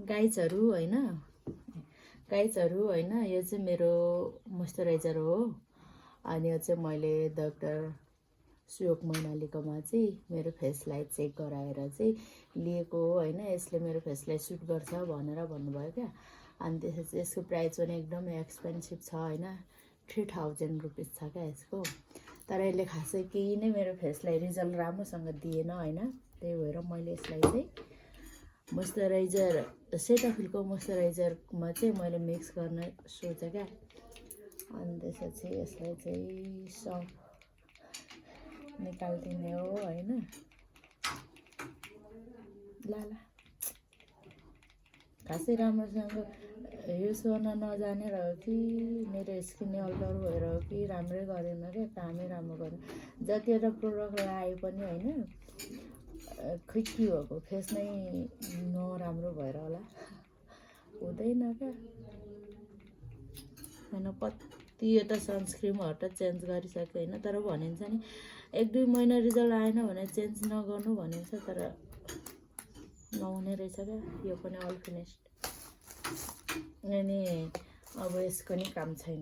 गाइजहरू हैन यो चाहिँ मेरो मोइस्चराइजर हो। अनि यो चाहिँ मैले डाक्टर सुयोग मैनालीकोमा चाहिँ मेरो फेसलाई चेक गराएर चाहिँ लिएको हो हैन। यसले मेरो फेसलाई सुट गर्छ भनेर भन्नुभयो क्या। अनि त्यसपछि यसको प्राइस पनि एकदमै एक्सपेन्सिभ छ हैन, 3000 रुपिस छ क्या यसको। तर यसले खासै केही नै मेरो फेसलाई रिजल्ट राम्रोसँग दिएन हैन। त्यही भएर मैले यसलाई चाहिँ मोइस्चराइजर सेटाफिलको मोइस्चराइजरमा चाहिँ मैले मिक्स गर्न सोचेँ क्या। अनि त्यसपछि यसलाई चाहिँ सब निकालिदिने हो हैन। ल खासै राम्रोसँग युज गर्न नजानेर हो कि मेरो स्किन अल्टर भएर हो कि राम्रै गरेन क्या, कामै राम्रो गरेन। जतिवटा प्रोडक्ट लगाए पनि हैन, खै के भएको फेस नै नराम्रो भएर होला, हुँदैन क्या हैन। कति यो त सनस्क्रिमहरू त चेन्ज गरिसक्यो हैन। तर भनिन्छ नि 1-2 महिना रिजल्ट आएन भने चेन्ज नगर्नु भनिन्छ, तर नहुने रहेछ क्या। यो पनि अल फिनिस्ड। अनि अब यसको नि काम छैन,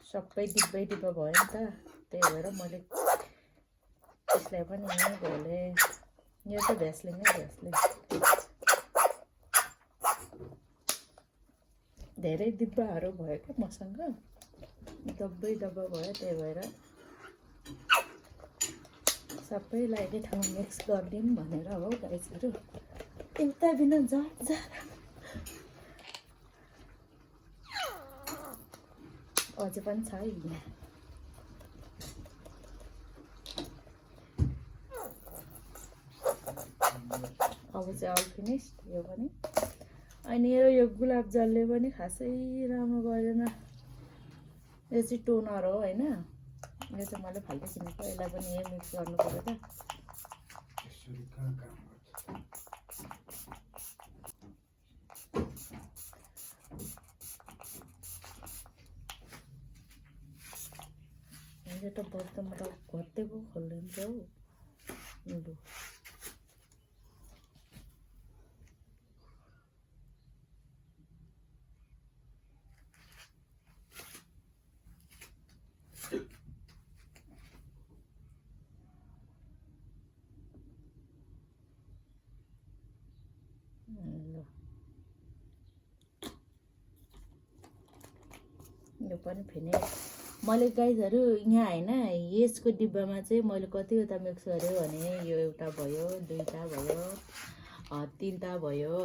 सबै डिब्बै डिब्बा भयो नि त। त्यही भएर मैले यसलाई पनि यहीँ घोलेँ। यो त भ्यासलिन धेरै डिब्बाहरू भयो क्या मसँग, डब्बै डब्बा भयो। त्यही भएर सबैलाई एकै ठाउँमा मिक्स गरिदिउँ भनेर हो गाइजहरू। एउटा बिना जा अझै पनि छ है यहाँ। अब चाहिँ अल फिनिस्ड यो पनि। अनि यो गुलाब जलले पनि खासै राम्रो गरेन। यो चाहिँ टोनर हो हैन। यो चाहिँ मैले फाल्टै किनेको, यसलाई पनि यही मिक्स गर्नु पर्यो क्या। यो त बर्तनमा त घटेको खोल्दैन हौ। यो पनि फिनिस। मैले गाइजहरू यहाँ हैन, यसको डिब्बामा चाहिँ मैले कतिवटा मिक्स गरेँ भने यो एउटा भयो, 2टा भयो, 3टा भयो।